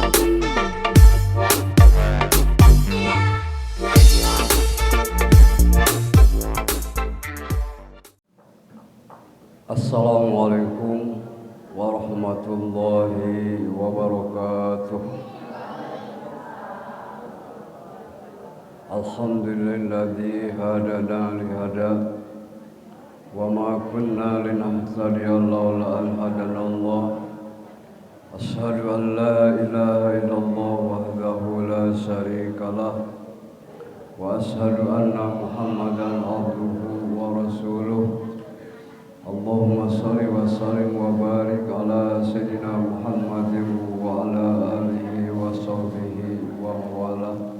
Assalamualaikum warahmatullahi wabarakatuh. Alhamdulillahilladzi hadana lihada wa ma kunna linahtadiya laula an hadanallah. Asyhadu an la ilaha illallah wahdahu la syarikalah wa asyhadu anna Muhammadan abduhu wa rasuluh. Allahumma shalli wa sallim wa barik ala sayyidina Muhammadin wa ala alihi wa sahbihi wa wala.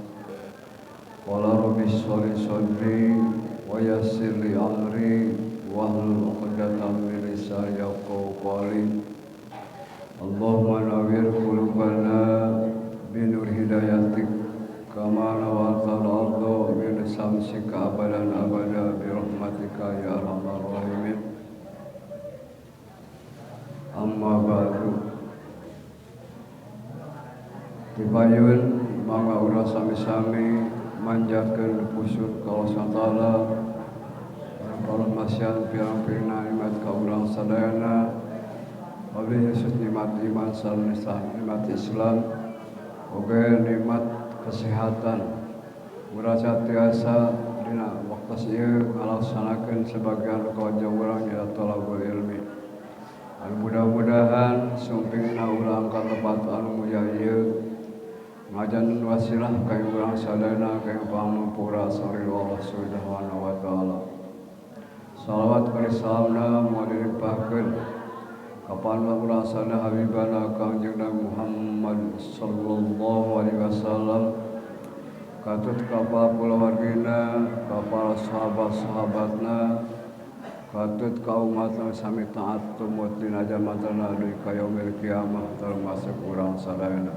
Qala rabbi shrah li sadri wa yassir li amri wahlul 'uqdatam min lisani yafqahu qawli. Allahumma nawwir qulubana bi nur hidayatik kama nawwartal arda bi syamsika abadan abada bi rahmatika ya arhamar rahimin. Amma ba'du. Dipayun mangga urang sami-sami manjatkeun pusut ka Allah Ta'ala para masihan pirang-pirang nikmat ka urang sadayana, wabil khusus nikmat iman sareng nikmat Islam oge nikmat kesehatan. Urang tiasa dina waktos ieu ngalaksanakeun sebagian kewajiban urang nyaeta thalabul ilmi. Anu mudah-mudahan sumpingna urang ka tempat anu mulia ieu ngajan wasilah ka urang sadayana ka pangampura sareng Allah Subhanahu wa taala. Salawat kali salamna moal dilimpahkeun ka panutan urang sadaya Habibana Kangjeng Nabi Muhammad sallallahu alaihi wasallam, katut ka para kulawargina, ka para sahabat-sahabatna, katut ka umat sami taat tumut dina jamatana deui ka yaumil kiamah termasuk urang sadayana.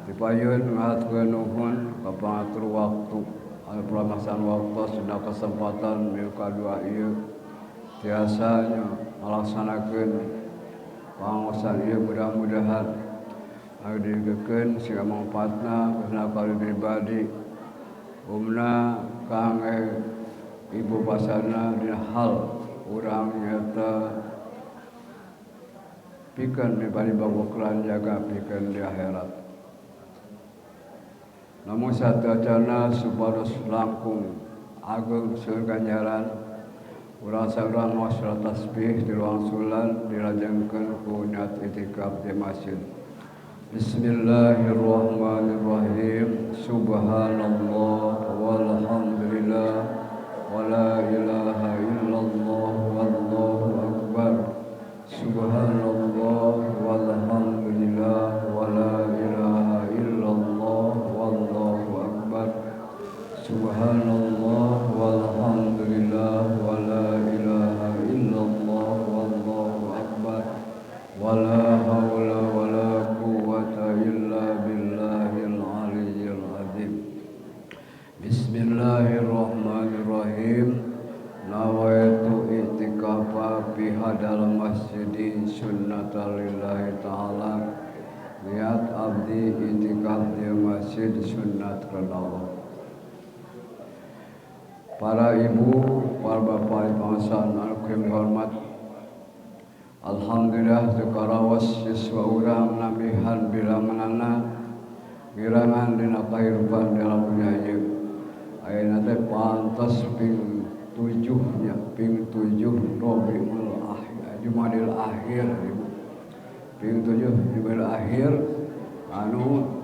Dipayun ngahatkeun nuhun ka pangatur waktu anu pramasan waktu dina kesempatan milu kadua ieu tiasa ngalaksanakeun pangaosan ieu, mudah-mudahan anu digekeun siga mangfaatna khususna ka pribadi umna kangge ibu basana dina hal urang nyata pikeun pribadi babokelan jaga pikeun di akhirat. Namun sateuacanna supados langkung ageng seueur ganjaran urang saurang maos surat tasbih di ruang sulan dilajengkeun ku niat itikaf di masjid. Bismillahirrahmanirrahim. Subhanallah walhamdulillah wala ilaha illallah wallahu akbar. Subhanallah walhamdulillah wala ilaha illallah wallahu akbar. Subhanallah walhamdulillah wala ilaha illallah wallahu akbar. Wala haula wala quwwata illa billahil aliyyil azim. Bismillahirrahmanirrahim. Nawaitu i'tikafa fi hadal masjidi sunnatan lillahi ta'ala. Niat abdi i'tikaf di masjid sunnat karena Allah. Para ibu, para bapak, bangsa anu kami hormat. Alhamdulillah teu karaos siswa urang nambihan bilanganna girangan dina kahirupan dalam dunia ieu. Ayeuna teh pantes ping tujuhnya, ping tujuh Rabiul Akhir, Jumadil Akhir ibu. Ping tujuh Jumadil Akhir anu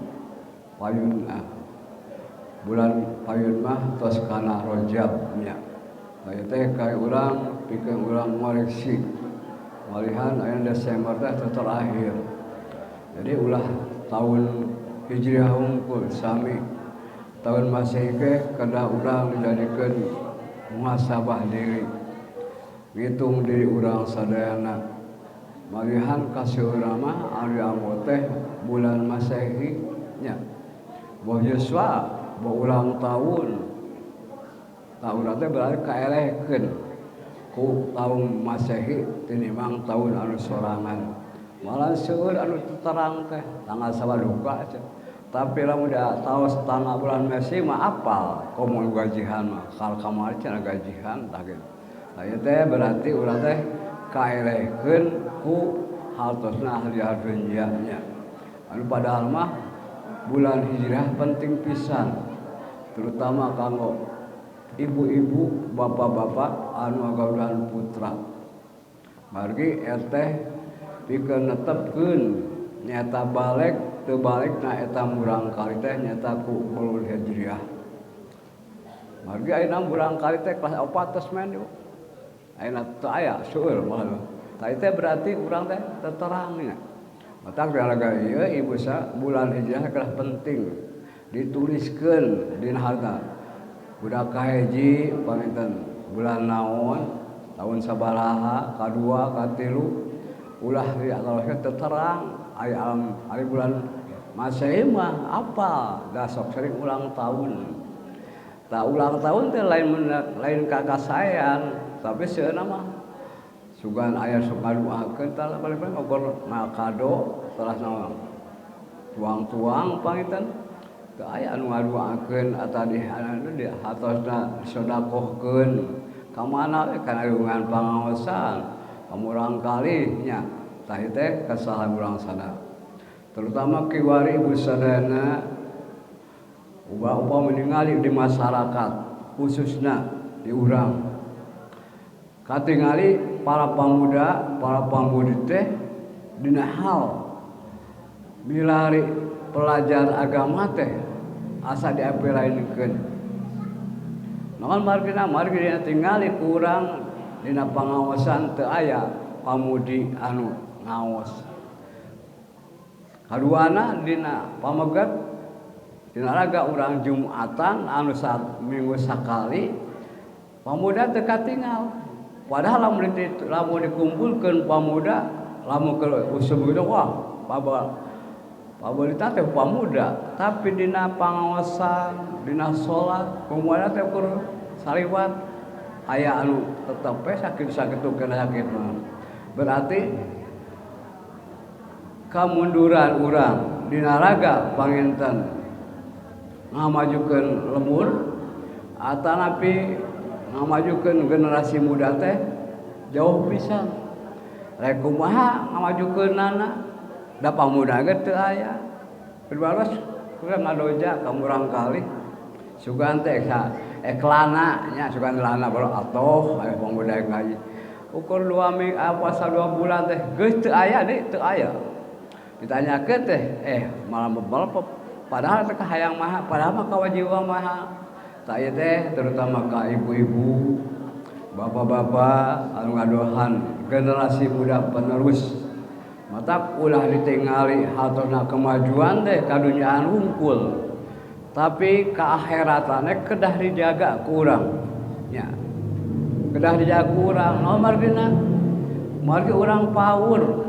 payun bulan payun mah tos kana Rajab nya. Aya teh ka urang pikeun urang ngoreksi. Malihan aya Desember teh terakhir. Jadi ulah tahun Hijriah hungkul sami tahun Masehi ge kedah urang dijadikeun muhasabah diri. Ngitung diri urang sadayana. Malihan kasih urang mah anu dianggo teh bulan Masehi nya. Boh yuswa, boh ulang tahun. Tahun teh berarti kaelehkeun ku tahun Masehi tinimbang tahun anu sorangan. Malah seueur anu terang teh tanggal sabaduka cenah. Tapi lamun da taos tanggal bulan Mesi mah apal komo gajihan mah kal kamari cenah gajihan tah kitu. Tah ieu teh berarti urang teh kaelehkeun ku hartosna ahli dunya nya. Anu padahal mah bulan hijrah penting pisan terutama kanggo ibu-ibu, bapak-bapak anu ngagaduhan putra. Margi teh pikeun netepkeun nyaeta balik teu balikna eta murangkali teh nyaeta ku bulan hijriah. Margi ayeuna murangkali teh kelas 4 tos main ieu. Ayeuna teu aya seueur mah. Tah ieu teh berarti urang teh terang nya. Matak dialaga ieu ibu sa bulan hijriah kelah penting dituliskeun dina harta. Budak kahiji panginten bulan naon tahun sabaraha kadua katilu ulah diataloskeun teu terang aya alam ari bulan Masehi mah apal da sok sering ulang tahun. Tah ulang tahun teh lain lain kakasaean tapi seueurna mah sugan aya sok ngaduakeun tah paling-paling ukur ngakado teras naon tuang-tuang panginten teu aya anu ngaduakeun atawa di anu di hatosna disodakohkeun ka mana we kana lingkungan pangaosan murangkali nya tah ieu teh kesalahan urang sadaya terutama kiwari ibu sadayana ubah-ubah meningali di masyarakat khususna di urang katingali para pemuda para pamudi teh dina hal milari pelajar agama teh asa diapelainkeun naon margina margina tingali kurang dina pangaosan teu aya pamudi anu ngaos. Kaduana dina pameget dina raga urang Jumatan anu minggu sakali pamuda teu katingal. Padahal lamun dikumpulkeun pamuda lamun keur usum kitu wah pabalita teh pamuda tapi dina pangaosan dina salat pamuda teh keur saliwat aya anu tetep we sakitu-sakitu kana sakitu. Berarti kamunduran urang dina raga panginten ngamajukeun lembur atanapi ngamajukeun generasi muda teh jauh pisan. Rek kumaha ngamajukeunana da pamuda ge teu aya. Pribaros urang ngadoja ka murangkali sugan teh eklana nya sugan lana baru atoh aya pamuda ngaji. Ukur 2 minggu puasa 2 bulan teh geus teu aya deui teu aya. Ditanyakeun teh malah memelpep padahal teh hayang maha padahal mah kawajiban maha. Tah ieu teh terutama ka ibu-ibu, bapak-bapak anu ngadohan generasi muda penerus. Matak ulah ditingali hatosna kemajuan teh kadunyaan hungkul. Tapi keakhiratane kedah dijaga ku urang nya. Kedah dijaga ku urang naon margina? Margi urang paur.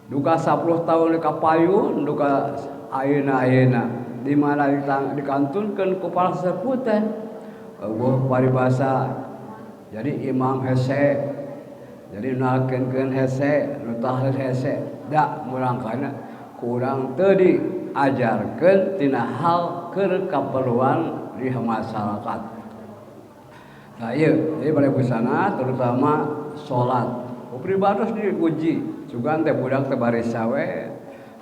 Duka 10 tahun ka payun duka ayeuna-ayeuna di mana dikantunkeun ku para sepuh teh eueuh paribasa jadi imam hese jadi nalkeunkeun hese nu tahlil hese da murangkana ku urang teu diajarkeun tina hal keur kaperluan di masyarakat. Nah ieu jadi pada busana terutama salat pribados diuji sugan teh budak teh barisa we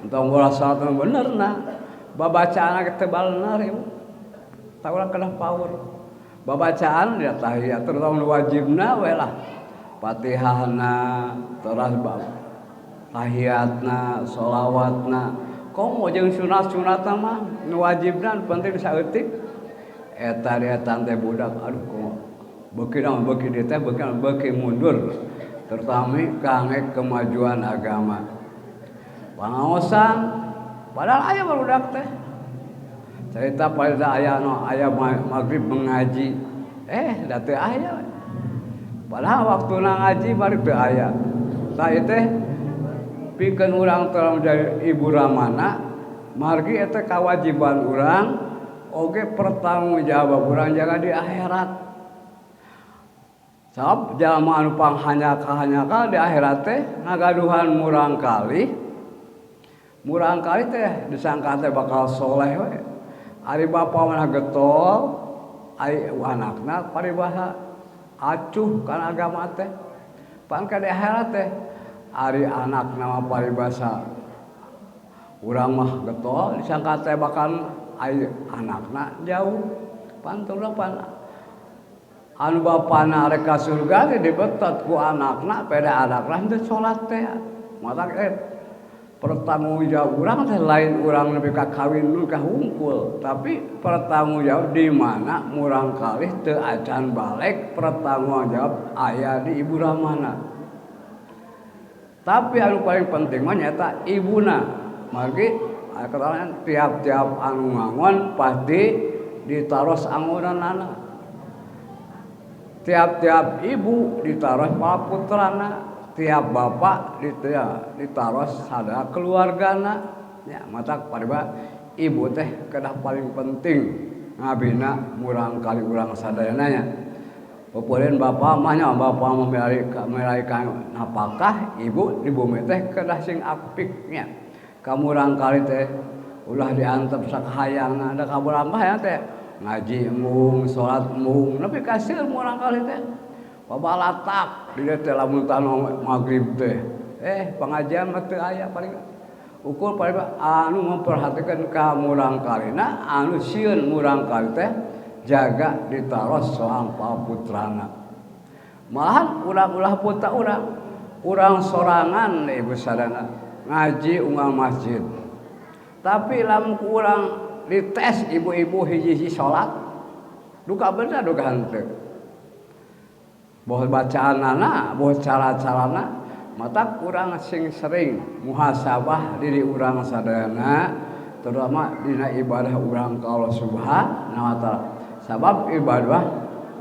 entong bola salat mah bener na babacaan teh bener ieu tah urang kedah paur babacaan dia tahiyat terutama wajibna we lah Fatihahna teras tahiyatna sholawatna komo jeung sunat-sunatna mah nu wajibna penting saeutik eta eta teh budak aduh komo beuki naon beuki dieu teh beuki mundur terutama kangge kemajuan agama. Pangaosan padahal aya barudak teh cerita pada aya no aya maghrib mengaji da teu aya padahal waktuna ngaji bari teu aya. Tah ieu teh pikeun urang teh dari ibu ramana margi eta kawajiban urang oge pertanggungjawab urang jaga di akhirat. Sabab jalma anu panghanjakal-hanjakal di akhirat teh ngagaduhan murangkalih. Murangkalih teh disangka teh bakal soleh we. Ari bapa mah getol, ari anakna paribasa acuh kana agama teh. Pan ka di akhirat teh ari anakna mah paribasa urang mah getol disangka teh bakal ari anakna jauh. Pan tuluy pan anu bapana rek ka surga teh dibetot ku anakna peda anakna henteu salat teh. Matak pertanggung jawab urang teh lain urang nepi ka kawin nu ka hungkul, tapi pertanggung jawab di mana murangkalih teu acan balik pertanggung jawab aya di ibu ramana. Tapi anu paling penting mah nyaeta ibuna. Margi keterangan tiap-tiap anu ngangon pasti ditaros angonanana. Tiap-tiap ibu ditaros para putrana, tiap bapak ditaros sadaya keluargana. Ya, matak pariba ibu teh kedah paling penting ngabina murangkalih urang sadayana nya. Pepureun bapak mah nya bapak mah milari ka napakah, ibu di bumi teh kedah sing apik nya. Ka murangkalih teh ulah diantep sakahayangna, da ka murangkalih teh ngaji embung, salat embung, nepi ka seueur murangkalih teh. Babalatak di dieu teh lamun tano magrib teh. Pengajian mah teu aya paling ukur paling anu memperhatikan ka murangkalihna, anu sieun murangkalih teh jaga ditaros soang paputrana. Malahan urang ulah putra urang, urang sorangan ibu sadana ngaji unggal masjid. Tapi lamun ku urang dites ibu-ibu hiji-hiji salat, duka bener duka henteu. Boh bacaanana, boh cara-carana, mata kurang sing sering muhasabah diri urang sadayana, terutama dina ibadah urang ka Allah Subhanahu wa taala. Sabab ibadah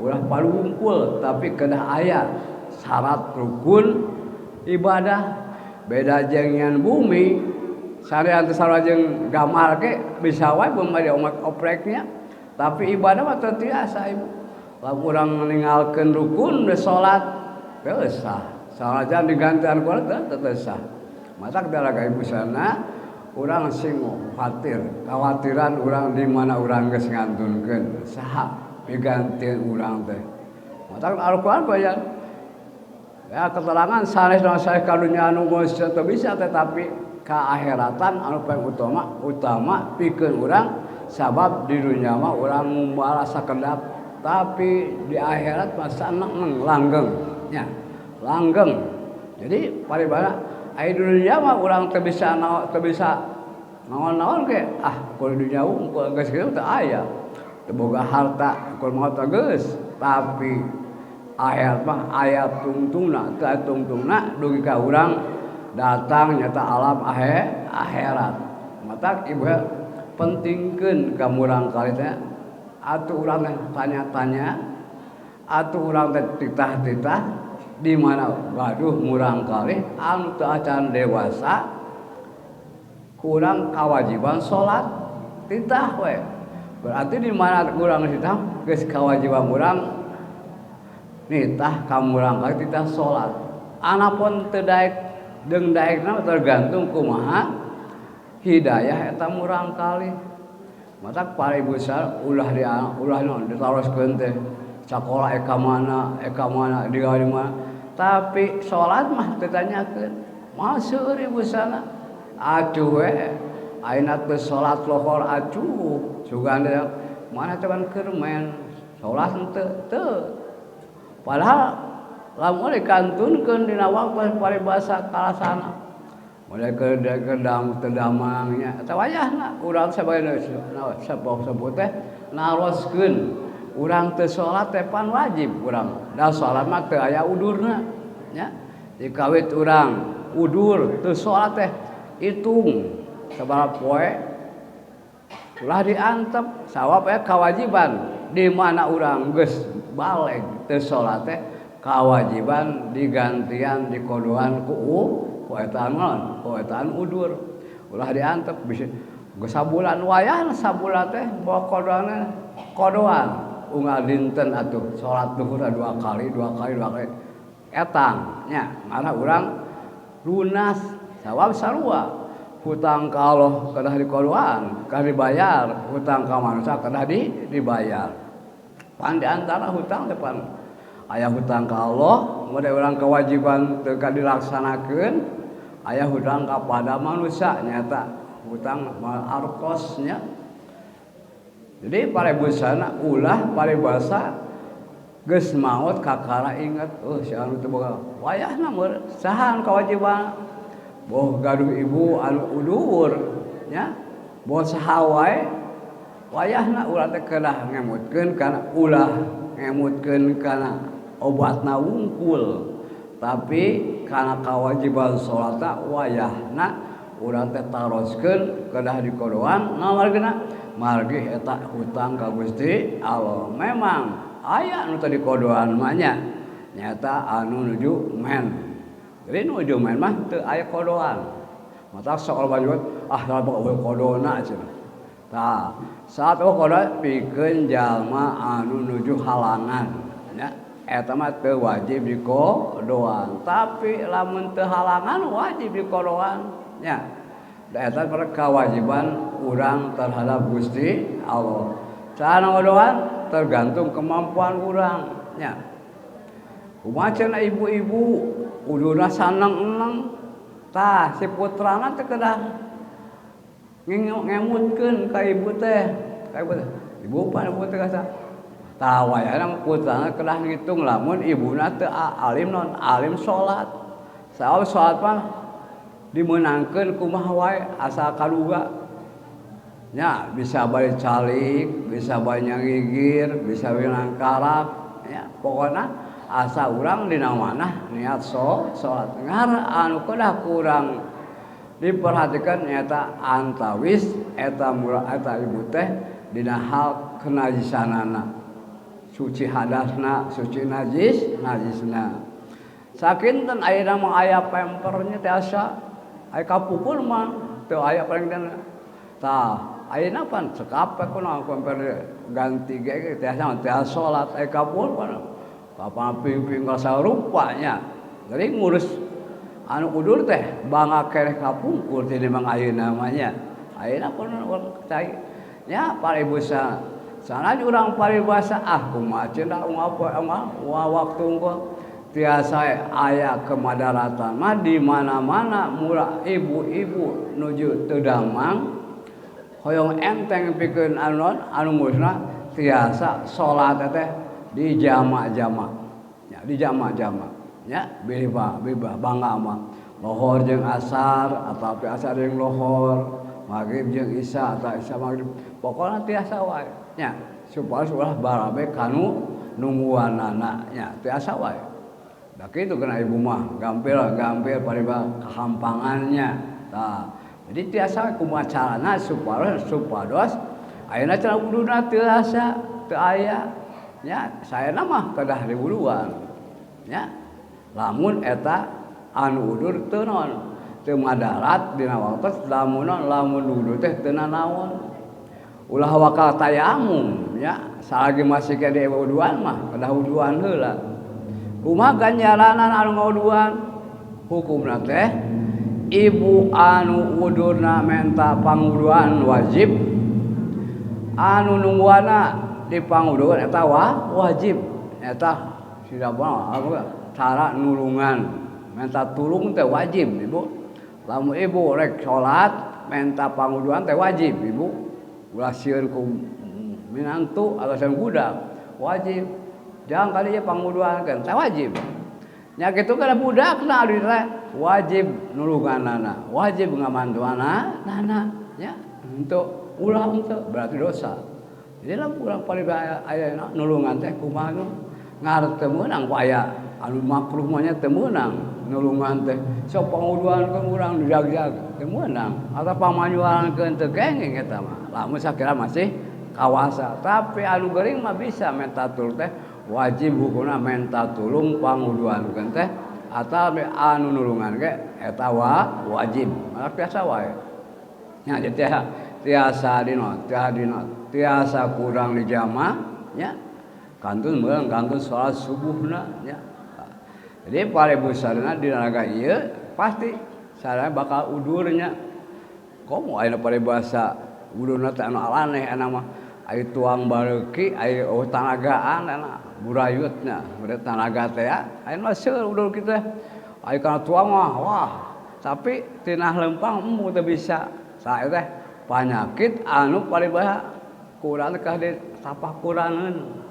ulah palumpul tapi kedah aya syarat rukun ibadah. Beda jeung nyan bumi sarean teh sarua jeung gamar ge bisa wae bumi diomek opreknya, tapi ibadah mah teu tiasa ibu. Lamun urang ninggalkeun rukun salat teu sah. Sanajan digantian ku urang teu sah. Matak dalaga ibu sana urang sing khawatir, khawatiran urang di mana urang geus ngantunkeun saha piganti urang teh. Matak Al-Qur'an bayan ya keterangan sanes sanes kadunya anu geus teu bisa tetapi kaahiratan anu paling utama pikeun urang sabab di dunya mah urang ngumbara sakedap tapi di akhirat mah saneng langgeng nya langgeng. Jadi paribana ai di dunya mah urang teu bisa teu bisa naon-naon ge ah kudu dunya unggul geus kitu teu aya teu boga harta kudu maot geus tapi akhirat mah aya tungtungna teu tungtungna dugi ka urang datang nyata alam akhirat. Matak ibu pentingkeun ka murangkalih teh atuh urang teh tanya-tanya atuh urang teh titah-titah di mana gaduh murangkalih anu teu acan dewasa kurang kewajiban salat titah we. Berarti di mana kurang titah geus kewajiban urang nitah ka murangkalih titah salat. Anapun teu daek deung daekna tergantung kumaha hidayah eta murangkalih. Matak para ibu sar ulah di ulah naon ditaroskeun teh sakola eka mana digawe di mana. Tapi salat mah teu tanyakeun. Moal seueur ibu sana. Acuh we ayeuna teu salat lohor acuh. Sugan teh mana teh kan keur main salat henteu teu. Padahal lamun dikantunkeun dina waktu paribasa kalasana. Mulai ke dam tedamangnya eta wayahna urang sabagai sebab teh naroskeun urang teu salat teh pan wajib urang. Da salat mah teu aya udurna nya. Dikawit urang udur teu salat teh hitung sabaraha poe ulah diantep sawab aya kewajiban di mana urang geus baleg teu salat teh kewajiban digantian dikodoan ku etaan naon ku etaan udur ulah diantep bisa geus sabulan wayahna sabulan teh bawa kodoan kodoan unggal dinten atuh salat duhur dua kali dua kali dua kali etang nya ngarah urang lunas sawab sarua hutang ka Allah kedah dikodoan kedah dibayar hutang ka manusia kedah dibayar pan di antara hutang teh pan aya hutang ka Allah mun urang kewajiban teu dilaksanakeun aya hutang kepada manusia nyata hutang artosnya. Jadi paribasana ulah paribasa geus maot kakara inget oh si anu teu boga wayahna meur saha kewajiban boh gaduh ibu anu udur nya boh saha wae wayahna ulah teh kedah ngemutkeun kana ulah ngemutkeun kana obatna wungkul tapi kana kewajiban salatna wayahna urang teh taroskeun kedah dikodoan ngamargina margi eta hutang ka Gusti Allah. Memang aya nu teu dikodoan mah nya nyata anu nuju men. Jadi nuju men mah teu aya kodoan. Mata soal baju ah salah eueuh kodona cenah. Tah, saat eueuh kodoan pikeun jalma anu nuju halangan nya eta mah teu wajib dikodoan. Tapi lamun teu halangan wajib dikodoan nya. Eta kewajiban urang terhadap Gusti Allah. Cara ngodoan tergantung kemampuan urang nya. Kumaha cenah ibu-ibu udurna saneng-eneng tah si putrana teh kedah ngemutkeun ka ibu teh. Ka ibu teh. Ibu pan ibu teh kasa. Tah wayahna putrana kedah ngitung lamun ibuna teu alim non alim salat. Saat salat mah dimeunangkeun kumaha wae asal kaduga nya bisa bari calik bisa bari nyangigir bisa bari nangkarak nya pokona asa urang dina manah niat salat ngar anu kedah kurang diperhatikan nyata antawis eta murah eta ibu teh dina hal kenajisanana suci hadasna suci najis najisna sakinten ayeuna mah aya pampernya teh asa aya kapukul mah teu aya paling dana tah ayeuna pan cekap kunaon pamper ganti ge teh asa teh salat aya kapukul pan kapaping-ping rasa rupanya jadi ngurus anu udur teh bangga kereh kapungkur teh memang ayeuna mah nya ayeuna pun urang cai nya para ibu sana urang paribasa ah kumaha cenah unggal waktu engko tiasa aya kemadaratan mah di mana-mana murah ibu-ibu nuju teu damang hoyong enteng pikeun anu anu ngurusna tiasa salat teh di jama-jama nya di jama-jama nya bilih bangga mah lohor jeung asar atawa asar jeung lohor maghrib jeung isya atawa isya maghrib pokona tiasa wae nya supaya ulah barabe kanu nungguanana nya tiasa wae. Da kitu kana ibu mah gampil-gampil pariba kahampangannya. Tah, jadi tiasa kumaha carana supaya supados ayeuna cara wuduna teu asa teu aya nya saena mah kedah diwuduan nya. Lamun eta anu udur teu naon teu madarat dina waktos lamun lamun wudu teh teu nanaon. Ulah wakal tayamum nya salagi masih keneh wuduan mah kedah wuduan heula. Kumaha ganjaranan anu ngawuduan hukumna teh ibu anu wuduna menta panguduan wajib anu nungguana di panguduan eta wajib eta sudah cara nulungan menta tulung teh wajib ibu lamun ibu rek salat menta panguduan teh wajib ibu ulah sieun ku minantu atau sieun budak wajib. Jangan kali dia panguduan kan, teh wajib. Nya kitu kana budakna teh wajib nulunganana, wajib ngamantuana nana nya. Untuk ulah untuk berarti dosa. Jadi lamun urang paling aya nulungan teh kumaha nu ngarep teu meunang ku aya anu makruh mah nya teu meunang nulungan teh. Sok panguduan ke urang dijagjag teu meunang atau pamanyuankeun teu kenging eta mah. Lamun sakira masih kawasa, tapi anu geuring mah bisa menta tulung teh wajib hukumna menta tulung panguduankeun teh atau anu nulungan ge eta wajib. Malah biasa wae. Nya jadi tiasa dina, tiasa dina, tiasa kurang dijama nya. Kantun meurang kantun salat subuhna nya. Jadi para ibu sadayana dina raga ieu pasti sadayana bakal udurnya. Komo ayeuna paribasa udurna teh anu alaneh eta mah. Ari tuang bareuki ari eueuh tanagaan eta burayutnya, burayut tanaga teh ya. Ayeuna mah seueur udur kitu teh. Ari kana tuang mah wah, tapi tina leumpang embung teu bisa. Sae teh panyakit anu paribasa kurang teh ditapakuraneun.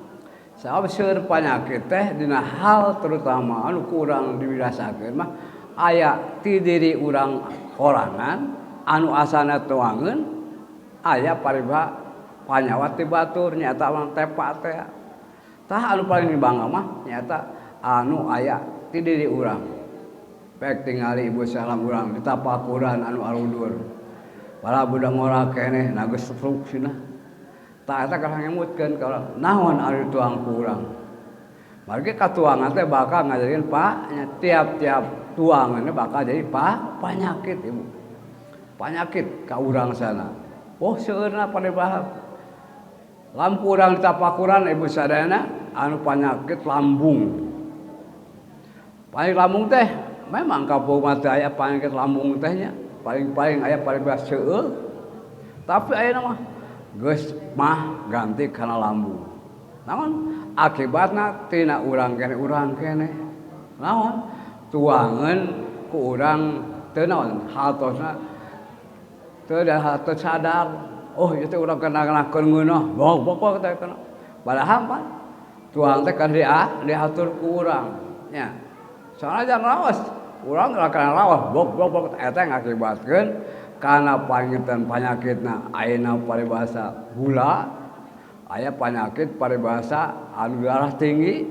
Sabab seueur panyakit teh dina hal terutama anu kurang dirasakeun mah aya ti diri urang korangan anu asana tuangeun aya paribasa panyawat ti batur nyaeta mah tepa teh. Tah anu paling dibangga mah nyaeta anu aya ti diri urang. Pek tingali ibu salam urang ditapakuran anu arudur. Padahal budak ngora keneh na geus stroke cenah. Tah eta keur ngemutkeun ka urang, naon ari tuang ku urang. Margi katuangan teh bakal ngajadikeun tiap-tiap tuangan bakal jadi panyakit ibu. Panyakit ka urang sana. Oh seueurna paribasa. Lampu urang ditapakuran ibu sadayana anu panyakit lambung. Panyakit lambung teh memang kampung mah teu aya panyakit lambung teh nya. Paling-paling aya paribasa seueur. Tapi ayeuna mah geus mah ganti kana lambung. Naon akibatna tina urang keneh. Naon tuangeun ku urang teu naon hartosna teu teu sadar. Oh ieu teh urang kena-kenakeun ngeunah, bok teh kana. Padahal mah tuang teh kan diatur ku urang nya. Soalna jangan raos, urang kana raos bok bok bok eta ngakibatkeun kana panginten panyakitna ayeuna paribasa gula, aya panyakit paribasa anu darah tinggi.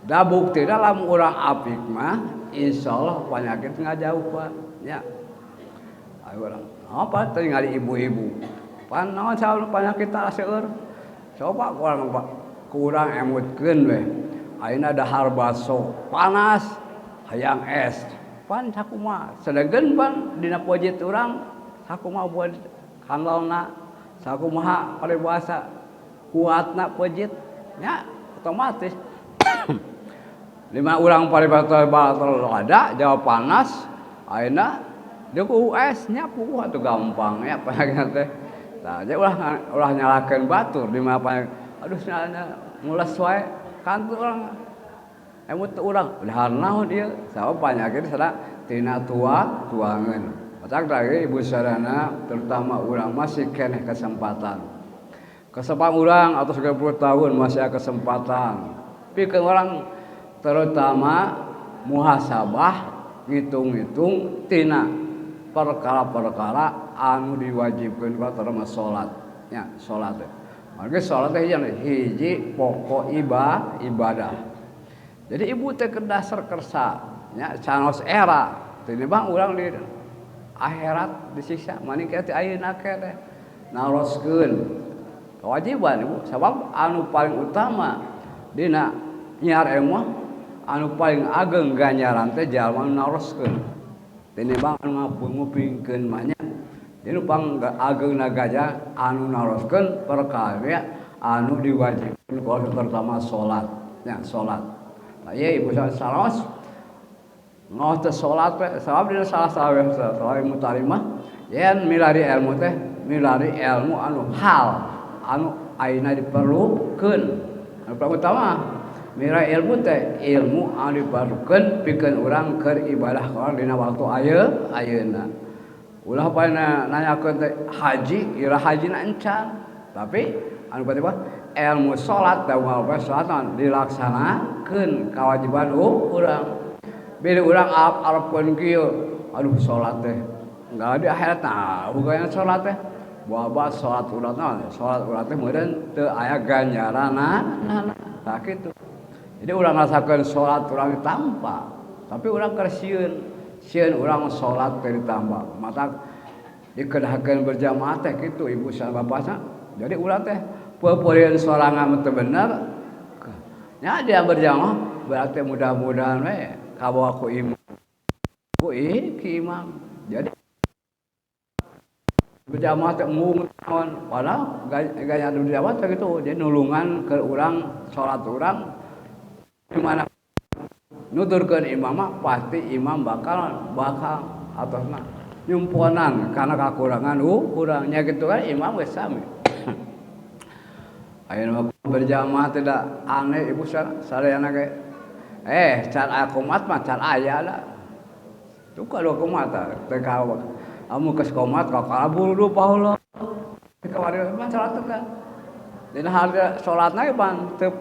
Da buktina lamun urang apik mah insyaallah panyakit ngajauh Pak nya. Ayo urang apa tingali ibu-ibu. Pan naon saur panyakit tah seueur. Coba kurang Pak, kurang emutkeun we. Ayeuna dahar baso panas hayang es. Pan sakumaha sedengkeun pan dina pojit urang sakumaha buat kandalna sakumaha paribasa kuatna pojit nya otomatis. Lima urang paribasa ada jawab panas ayeuna deuk es nya puguh atuh gampang nya panyakit teh. Tah ulah ulah nyalahkeun batur di mana aduh cenah mules wae kan urang emut urang dahar naon ieu sabab panyakit sada tina tuangeun. Matak lagi ibu sadayana terutama urang masih keneh kesempatan. Kesempatan urang atau 30 tahun masih ada kesempatan. Pikeun urang terutama muhasabah ngitung-ngitung tina perkara-perkara anu diwajibkeun ku terutama salat nya salat teh. Margi salat teh hiji pokok ibadah. Jadi ibu teh dasar kersa nya sanos era tinimbang urang di akhirat disiksa maning teh ayeuna keneh naroskeun kewajiban ibu sabab anu paling utama dina nyiar ilmu anu paling ageng ganjaran teh jalma anu naroskeun tinimbang anu ngupingkeun mah nya. Jadi pang agengna ganjaran anu naroskeun perkara anu diwajibkeun ku terutama salat nya salat. Nah, ieu ibu saros ngaos teh salat we sabab dina salah-salah salah mutalimah yen milari ilmu teh milari ilmu anu hal anu ayeuna diperlukeun. Anu paling utama milari ilmu teh ilmu anu diperlukeun pikeun urang keur ibadah ka urang dina waktu ayeuna. Ulah paling nanyakeun teh haji, ira hajina encan. Tapi anu penting mah ilmu salat da unggal salat dilaksanakeun kewajiban urang. Bila urang arep-arepkeun kieu, aduh salat teh enggak di akhirat nah bukan salat teh. Buah-buah salat urang naon? Salat urang teh meureun teu aya ganjaranna. Tah kitu. Jadi urang ngarasakeun salat urang ditampa, tapi urang keur sieun. Sieun urang salat teh ditambah. Mata dikedahakeun berjamaah teh kitu ibu sareng bapakna. Jadi urang teh peupeurieun sorangan teu bener. Nya dia berjamaah berarti mudah-mudahan we kabawa ku imam. Ku imam. Jadi Berjamaah teh embung naon padahal gaya berjamaah teh gitu jadi nulungan ke urang salat urang di mana nuturkeun imam mah pasti imam bakal atosna nyumponan karena kakurangan urangnya gitu kan imam geus sami. Ayeuna berjamaah tidak aneh ibu sadayana ge can komat mah can aya lah. Tuh kalau komat teh amun geus komat ka kaburu pahala. Kamari mah salat teh kan. Dina harga salatna ge pan teu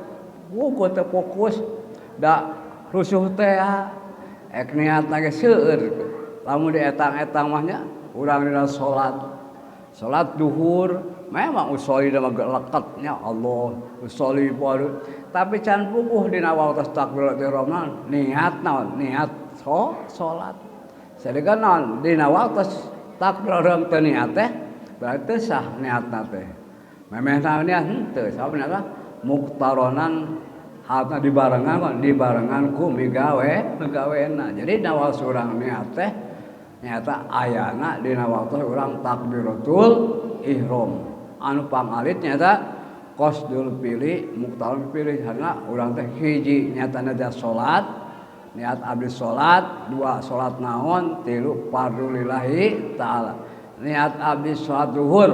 wuku teu fokus da rusuh teh ek niatna ge seueur. Lamun dietang-etang mah nya urang dina salat. Salat duhur memang usolli mah leketnya Allah usolli baru tapi can puguh dina waktu takbiratul ihram niat naon niat salat. Sadegana naon dina waktu takbir teu niat teh berarti sah niatna teh. Memeh niat henteu sabab niatna muktaronan halna dibarengan dibarengan ku migawe migawena. Jadi dina waktu urang niat teh nyata ayana dina waktu urang takbiratul ihram. Anu pangalit nyata qasdul pilih muktaron pilih karena urang teh hiji nyatana teh salat niat abdi salat, dua salat naon, tilu fardu lillahi ta'ala. Niat abdi salat zuhur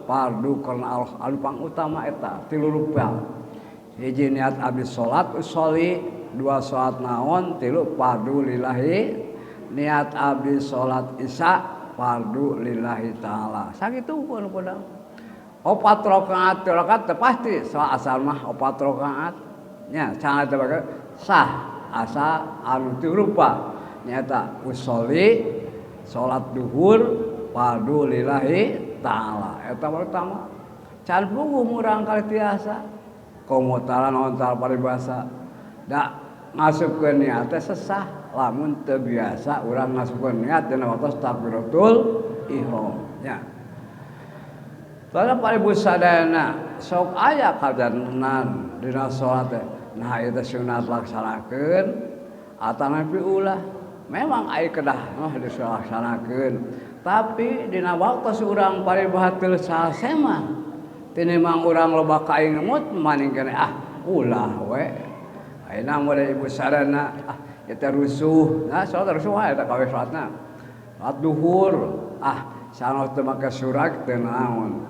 fardu karena Allah anu pangutama eta tilu rupa. Hiji niat abdi salat usolli, dua salat naon, tilu fardu lillahi. Niat abdi salat isya fardu lillahi ta'ala. Sakitu pun padahal. Opat rakaat, rakaat pasti salat asal mah opat rakaat. Nya sangat sah asa anu teu rupa nyata usolli salat duhur fardu lillahi ta'ala eta pertama can puguh murang kali tiasa komo tara naon tara paribasa da ngasupkeun niat teh sesah lamun teu biasa urang ngasupkeun niat dina waktu takbiratul ihram nya. Tara paribu sadayana sok aya kajantenan dina salat teh. Nah itu sunat laksanakeun atanapi ulah memang ai kedah mah dilaksanakeun tapi dina waktu urang paribahatil salsema tinimbang urang loba kaing ngemut maning keneh ah ulah we ayeuna mun ibu sarana ah eta rusuh nah salat rusuh wae eta kawe salatna salat duhur ah sanos teu make surak teu naon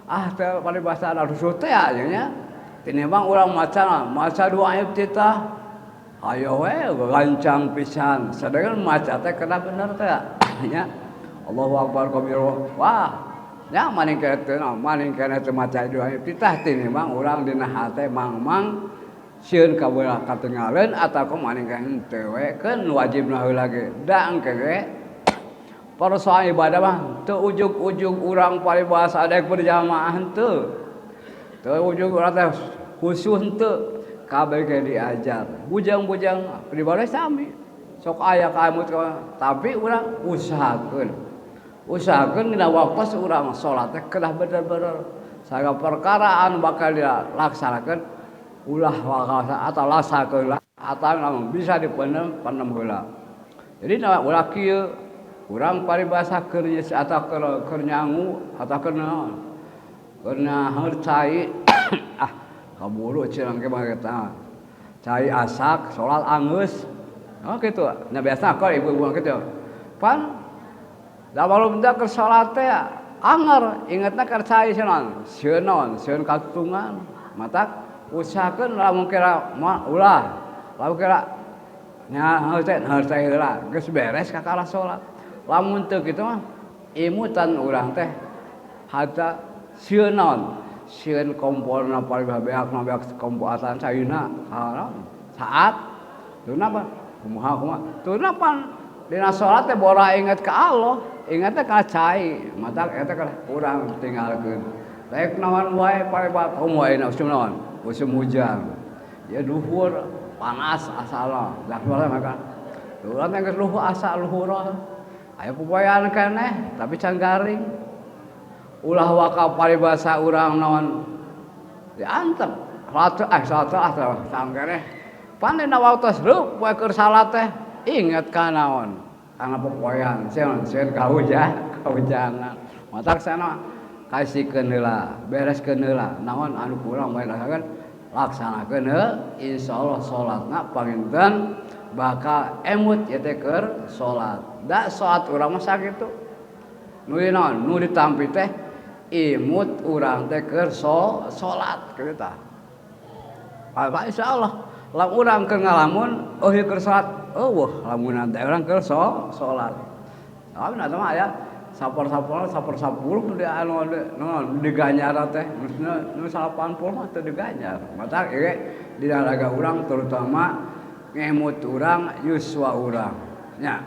ah teu paribasa rusuh teh nya tinimbang urang maca doa iftitah ayo we gancang pisan sadayana maca teh kena bener teh nya Allahu akbar kabir wah nya maning keneh teu maning keneh teu maca doa iftitah tinimbang urang dina hate mangmang sieun kabelah katinggaleun atawa maning keneh teu we keun wajibna heula ge da engke ge persoalan ibadah mah teu ujug-ujug urang paribasa daek berjamaah henteu teu ujug urang teh khusyuk henteu kabeh ge diajar bujang-bujang pribadi sami sok aya kaemut tapi urang usahakeun usahakeun dina waktu urang salat teh kedah bener-bener sagala perkara anu bakal dilaksanakeun ulah wakasa atau laksanakeun lah atau lamun bisa dipenem penem heula. Jadi ulah kieu urang paribasa keur atau keur nyangu atau keur naon keur naheur cai ah kaburu cenah ge mah eta cai asak salat anggeus oh kitu nya biasa kok ibu-ibu kitu pan da malum teh keur salat teh anger ingetna keur cai cenah sieun naon sieun katungan matak usahakeun lamun kira mah ulah lamun kira nya heuh teh heula geus beres kakara salat lamun teu kitu mah imutan urang teh harta sieun naon sieun komporna palebah beak beak komporatan caina saat teu napa kumaha kumaha teu napa dina salat teh bora inget ka Allah ingetna ka cai matak eta ka urang tinggalkeun rek naon wae palebah komo ayeuna usum naon usum hujan ya duhur panas asalna dak maka urang teh geus luhur asa luhur aya popoean keneh tapi can garing ulah waka paribasa urang naon diantep salat ah sangkeneh pan dina waktu reup poe keur salat teh inget ka naon kana popoean sieun sieun kahujanan Matak sana kasihkeun heula, bereskeun heula. Naon anu kurang bae laksanakeun heuh, insyaallah salatna panginten bakal emut ieu teh keur salat. Da salat urang mah sakitu. Nu naon? Nu ditampi teh imut urang teh keur salat kitu tah. Apa insyaallah lamun urang keur ngalamun eueuh keur salat, eueuh lamunan teh urang keur salat. Tapi nah mah aya sapor-sapor sapor-sapuluh di anu naon diganjar teh nu 80 mah teu diganjar. Matak ieu dina raga urang terutama ngemut urang yuswa urang nya.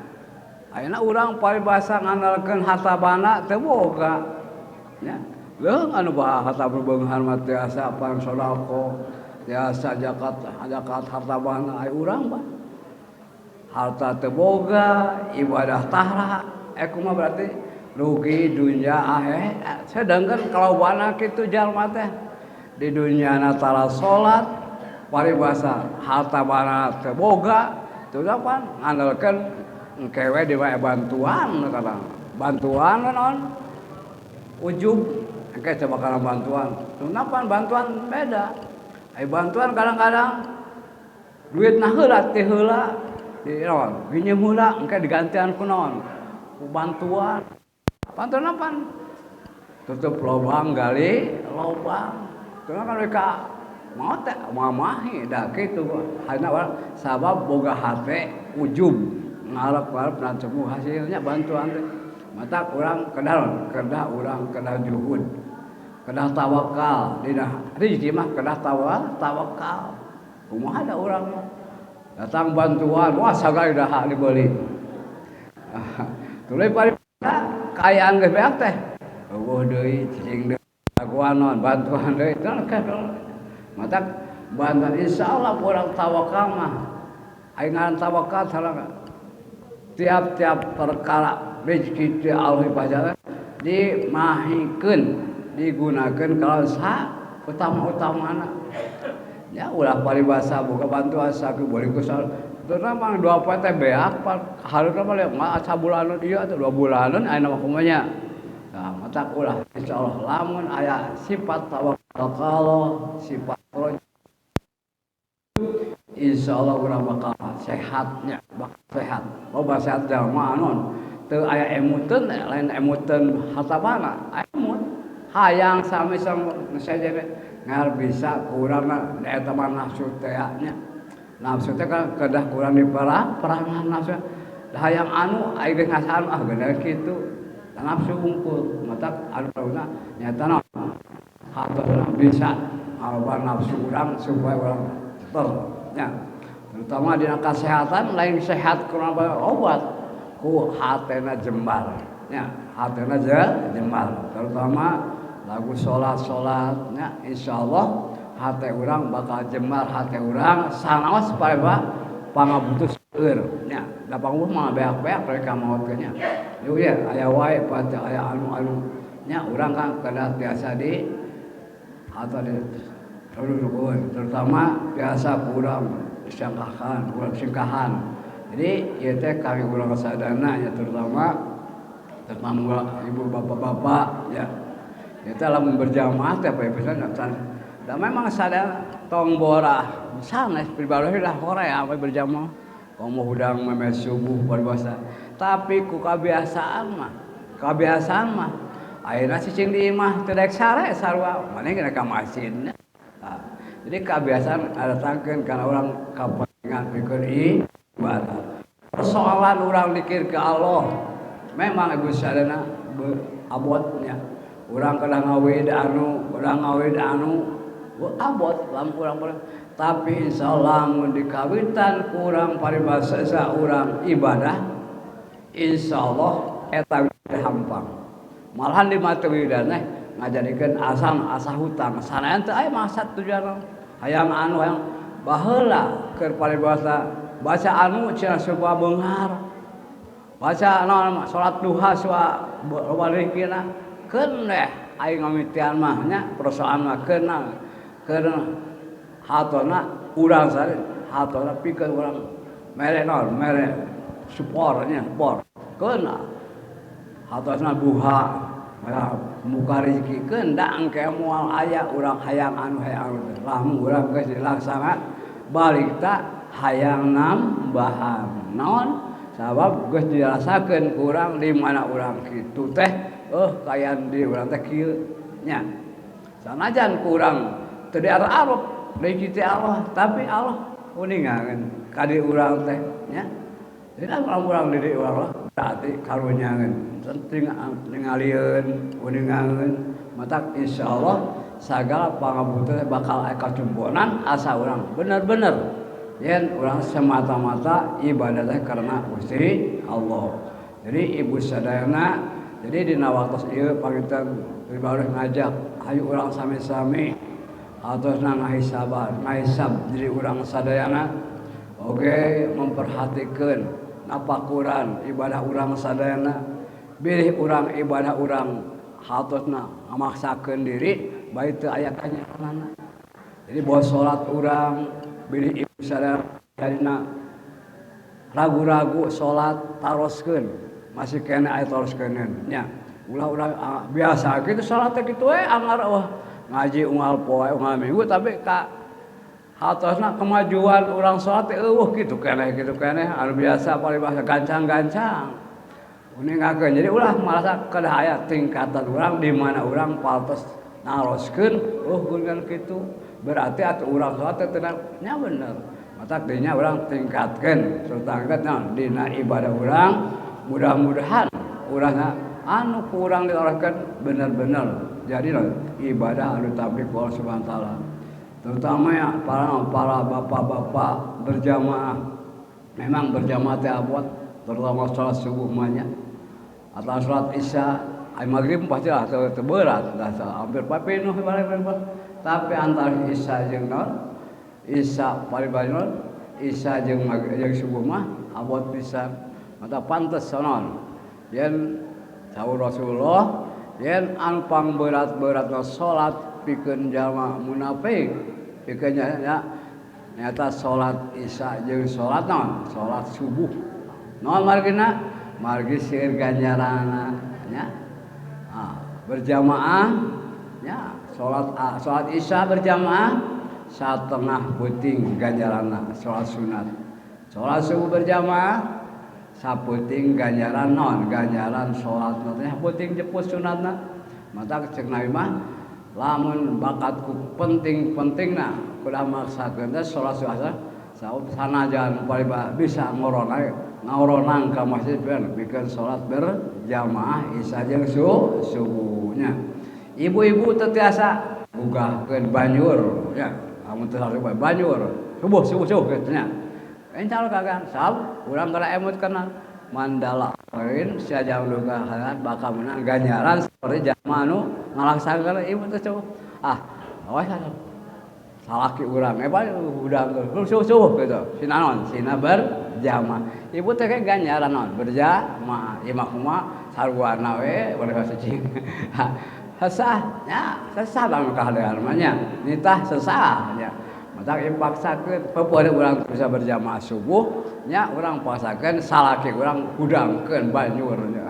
Ayeuna urang paribasa ngandalkeun harta banda teu boga nya. Leuh anu harta beunghar mah tiasa pan sedekah, tiasa zakat, zakat harta banda aya urang mah. Harta teu boga, ibadah tara, kumaha berarti rugi dunia akhirat. Sedangkan kalau bana kitu jalma teh di dunia na tara salat, paribasa harta banda teu boga, teu pan ngandalkeun engke we di wae bantuan kata. Bantuan naon? Ujub engke coba kana bantuan. Kenapa bantuan beda? Ai bantuan kadang-kadang duit na heula teh heula di naon? Pinjem heula engke digantian ku naon? Ku bantuan. Bantuan apa? Tutup lubang gali lubang. Teu kan mereka mau teh mamahi da kitu hayana urang sabab boga hate ujub ngarep-ngarep dan semua hasilnya bantuan teh. Mata urang kedah kedah urang kedah juhud. Kedah tawakal dina rezeki mah kedah tawakal. Kumaha da urang mah datang bantuan wah sagala daha dibeli. Tuluy kaayaan geus beak teh. Eueuh deui cicing deui laguan naon bantuan deui teh mata bantuan insyaallah urang tawakal mah. Aing ngaran tawakal salah tiap-tiap perkara rezeki ti Allah pajaran dimahikeun digunakeun kalau sa utama-utamana. Ya ulah paribasa boga bantuan sakieu boleh ku sal. Terutama dua poe teh beak hareup mah mah sabulanan ieu atuh 2 bulanan ayeuna mah kumaha nya. Nah, mata ulah insyaallah lamun aya sifat tawakal, sifat insyaallah urang bakal sehatnya, bakal sehat. Loba sehat jalma naon teu aya emuteun lain emuteun harta bana, emut hayang sami sama saja ngar bisa kurangna eta mah nafsu teh nya. Nafsu teh kan kedah kurang di perangan nafsu. Hayang anu aya geus ngasaan ah geus kitu. Nafsu unggul mata anu peruna nyata naon hartosna bisa aloba nafsu urang supaya urang ter nya. Terutama dina kesehatan lain sehat kurang obat ku hatena jembar nya, hatena jembar. Terutama lagu salat-salat nya insyaallah hate urang bakal jembar, hate urang sanaos pareba pangabutuh seueur nya. Da pangabutuh mah beak-beak mereka maot teh nya. Yeuh ya aya wae pati aya anu-anu nya urang kan kedah tiasa di atau di terutama biasa kurang disangkahan, kurang singkahan. Jadi ieu teh kami urang sadana nya terutama terutama ibu bapak-bapak ya. Ieu teh lamun berjamaah teh poe pisan can. Da memang sadar tong borah sanes pribadi lah horea we berjamaah. Komo hudang memeh subuh paribasa. Tapi ku kabiasaan mah ayeuna cicing di imah teu daek sare sarua maneh geus ka masjid. Nah, jadi kebiasaan datangkeun kana urang kapentingan pikeun ibadah. Persoalan urang dikir ke Allah memang ibu sadana abotnya. Urang kedah ngawid anu, urang ngawid anu abot lamun urang tapi insyaallah mun dikawitan kurang paribasa urang ibadah insyaallah eta hampang. Malahan di mata widana ngajadikeun asam asa hutang sanajan teu aya maksad tujuan hayang anu hayang baheula keur paribasa baca anu cenah supaya beunghar baca naon salat duha supaya loba rezekina keun deh aing ngamitian mah nya persoalan mah keun keur hatona urang sare hatona pikeun urang mere naon mere support nya support keun hatosna buha Muka rezeki kendang ke moal aya urang hayang anu hayang lamun urang geus dilaksana balik ta hayang nambahan naon sabab geus dirasakeun ku urang di mana urang kitu teh kayan di urang teh kieu nya sanajan ku urang teu diarep-arep rezeki teh Allah tapi Allah uningangeun ka di urang teh nya. Jadi urang di urang berarti karunyangeun penting ningalieun uningangeun matak insyaallah sagala pangabutuhan bakal aya kacumponan asa urang bener-bener yen urang semata-mata ibadah teh karena Gusti Allah. Jadi ibu sadayana jadi dina waktos ieu panginten pribadi ngajak hayu urang sami-sami atosna ngahisaban ngahisab diri urang sadayana oge memperhatikan napakuran ibadah urang sadayana bilih urang ibadah urang hatosna ngamaksakeun diri bae teu aya kanyatanana. Jadi bahwa salat urang bilih ibu sadayana jadina ragu-ragu salat taroskeun masih keneh aya taroskeun nya. Ulah urang biasa kitu salat teh kitu we anggar wah ngaji unggal poe unggal minggu tapi ka hatosna kemajuan urang salat teh eueuh kitu keneh anu biasa paribasa gancang-gancang uningakeun. Jadi ulah marasa kedah aya tingkatan urang di mana urang paltos naroskeun geuningan kitu berarti atuh urang salat teh nya bener matak dinya urang tingkatkeun serta naon dina ibadah urang mudah-mudahan urangna anu ku urang diarahkeun bener-bener jadi ibadah anu tabi ku Allah Subhanahu wa taala. Terutama ya para bapak-bapak berjamaah. Memang berjamaah teh abot terutama salat subuh mah nya atau salat isya, ay maghrib pastilah teu berat, hampir papinuh balik. Tapi antara isya jeung naon? Isya paribayon isya jeung maghrib jeung subuh mah abot pisan. Mata pantes naon? Yen saur Rasulullah yen anu pangberat-beratna salat pikeun jalma munafik pikeun nya nyata salat isya jeung salat naon salat subuh naon margina margi seueur ganjaranna nya. Berjamaah nya salat isya berjamaah satengah peuting ganjaranna salat sunat, salat subuh berjamaah sapeuting ganjaran naon ganjaran salatna teh peuting jeput sunatna. Mata cek Nabi mah lamun bakatku penting-pentingna kudu maksakeun teh salat subuh sanajan bisa ngoronang ka masjid pikeun salat berjamaah isya jeung subuhnya. Ibu-ibu teu tiasa gugahkeun banjur ya lamun teu banjur subuh subuh kitu nya. Encal kagan sab urang kana emut kana mandala lain sia luga bakal menang ganjaran seperti jalma anu ngalaksanakeun ieu teh coba awas salaki urang hudang subuh gitu sina naon sina berjamaah ibu teh ganjaran naon berjamaah ieu mah kumaha sarwana we bade cicing sesah nya sesah bang kahadean mah nya nitah sesah nya. Mata dipaksakeun pepoe urang bisa berjamaah subuh nya urang paksakeun salaki urang hudangkeun banjur nya.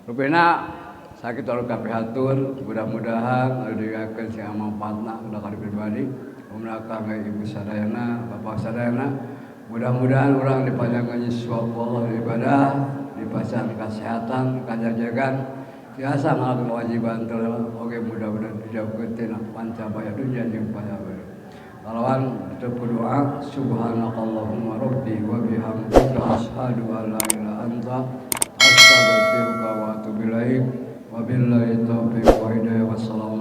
Rupina sakitu anu kapihatur mudah-mudahan anu digakeun sing manfaatna ka pribadi umna ka ibu sadayana bapak sadayana mudah-mudahan urang dipanjangkeun yuswa Allah ibadah dipasang kesehatan kajajagan biasa ngalakukan kewajiban terus oke mudah-mudahan dijauhkeun tina pancabaya dunya jeung pancabaya. Kalawan ditutup doa subhanakallahumma rabbi wa bihamdika asyhadu an la ilaha illa anta astaghfiruka wa atubu ilaik. Wabillahi taufiq wa hidayah. Wassalamu